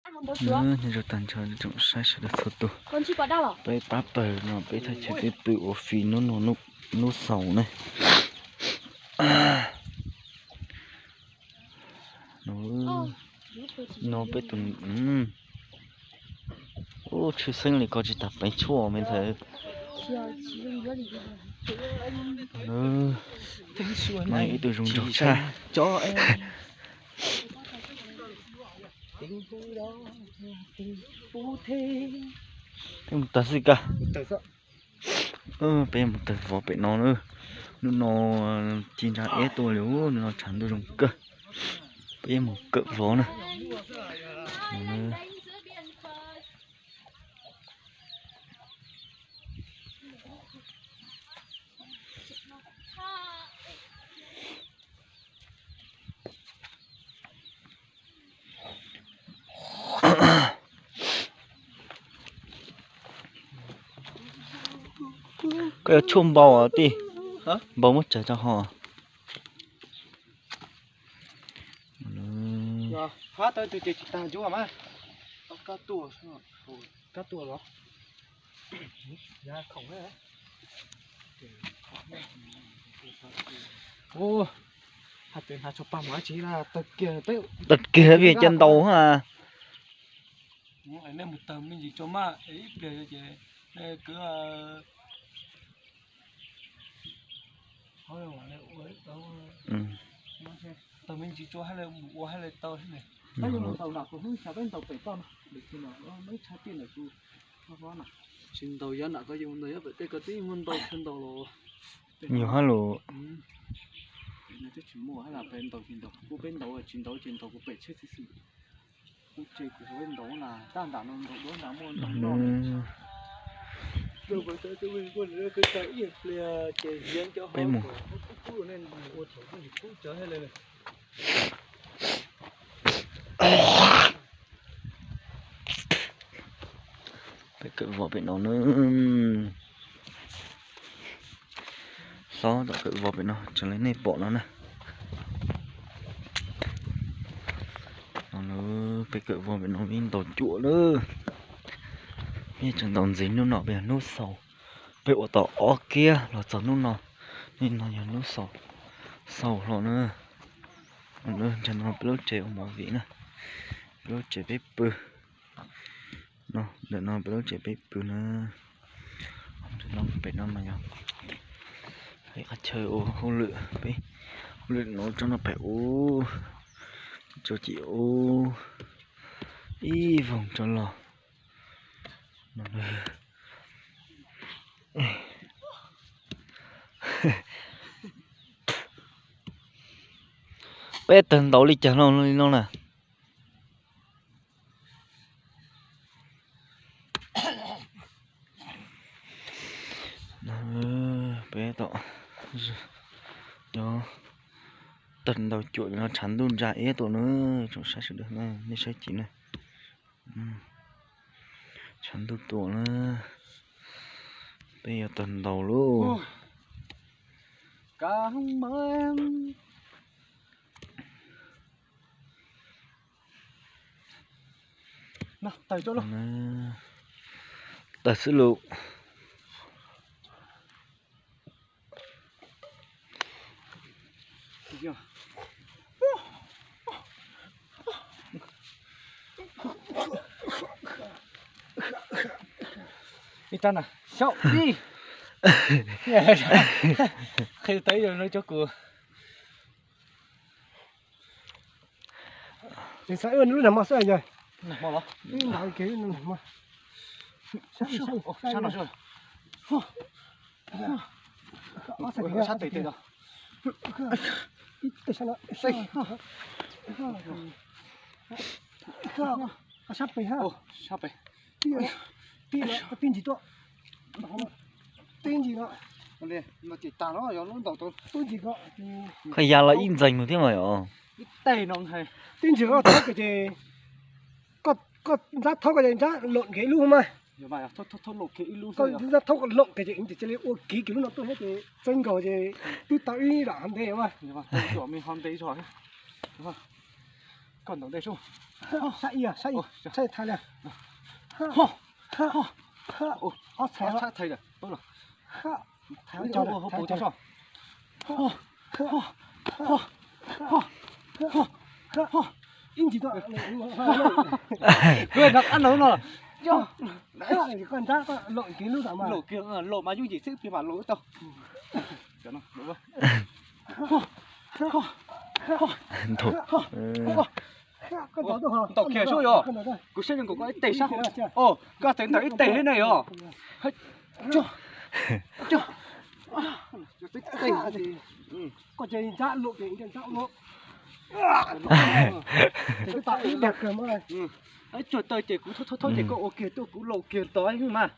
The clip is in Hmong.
Nyob zoo tag nrho tsoom saib sawv daws txhua tus, peb pab pawg no peb thaj chaw peb pw ua fim hnub no, hnub xaus ne. No peb tus, ub, tshwj xeeb li ko tsis tas peev tshuaj me ntxhais. Mas ib tug zoo nraug tshaj. Peb mus tawg xwb kawg. Peb mus tawg vov pem no na. Hnub no ci ntsa iab tuaj li, hnub no tshav ntuj zoo kawg. Peb mus kawm vov na. Koj yuav tshuaj npau tij, npau muab tsaws rau hauv. Hab tau tus ces tsis tag ntsuab mas. Kab tuaj los. Hais tias hnav tsho pag mas tsis tag kiag peb, tag kiag vim cov ntaus a. Nej mus tawg me ntsis tso mas ib pliag ces nej kwv tawg me ntsis tso hab le mus ua hab le tau thiab ne. Tsis ntaus yav nram ko, yus mus ntaus yav pem tej ko twb muaj ntau tshuaj ntaus los. Yog hab los. Twb tsis muaj hab las, peb ntaus ces ntaus kuv, peb ntaus tsis ntaus ces ntaus kuv pem tsheb xwb xwb. Kuv ces kuv peb ntaus las, tab nram no ntaus duab nram muaj ntau noj. Peb mus. Peb kawm vov pem no na. Xob tom kawm vov pem no raws li nej pom no na. Peb kawm vov pem no vim ntaus cuam lawm. Peb tseem ntaus ntxiv hnub no, peb yog hnub xaus. Peb ua tau ob kiab los txog hnub no, nim no yog hnub xaus, xaus hlo na. Ntawm no peb lub tsev ua movie na, peb lub tsev peb pw. No, ntawm no peb lub tsev peb pw na. Ntawm no pem no mas yog qhov chaw ua hauj lwm, peb hauj lwm no tso no pem ub, tso cim ub, ib voog tso los. Peb tawg ntaus li cas no li no na. Peb tom, cov tawg ntaus cuam no tshav ntuj ntsa iab tuaj na, tsoom saib sawv daws na, nej saib cim na. Tshav ntuj tuaj na, peb yuav tawg ntaus lauj. Tawg xwb lauj. Ib rab na, xyaum ib. Qhia tau ib yam no cov kuv. Ces xav ua lub nag hmo xwb yog. Sab tes tes los. Sab pem ha. Sab pem. Tib ntsis tuaj. Tib ntsis no. Tib ntsis no. Koj ya los ib ntxees mus thiab mas yom. Tib ntsis no thab ces koj ntsab thaub ko ces ntsab lom kiag ib lub mas. Koj ntsab thaub ko lom kiag ces cia li ua kiv kiag lub no tuaj thiab ces txeeb nkaus ces twb tau ib lam hov ntev mas. Koj ntaus ntej sub. Sab ib, sab ib, sab ib thaiv li. Ho, ho, ho, ob txhais, ob txhais thaiv lawm. Thaiv cov, thaiv cov. Ho, ho, ho, ho, ho, ho. Ib ntsis tuaj. Kuv nrog qab laug no. Koj nrab koj laum kiag lub tam mas. Laum kiag, laum mas yooj yim xwb, plig mas laum tau. Ntaus kiag sub yog. Kuv saib zoo nkaus koj ib teg sab hauv. Koj txawm ntaus ib teg thiab ne yog. Koj ces nrab laum ces nrab laum. Cuag taw ces kuv thauj thauj ces koj ua kiag tuaj, kuv laum kiag tod mas.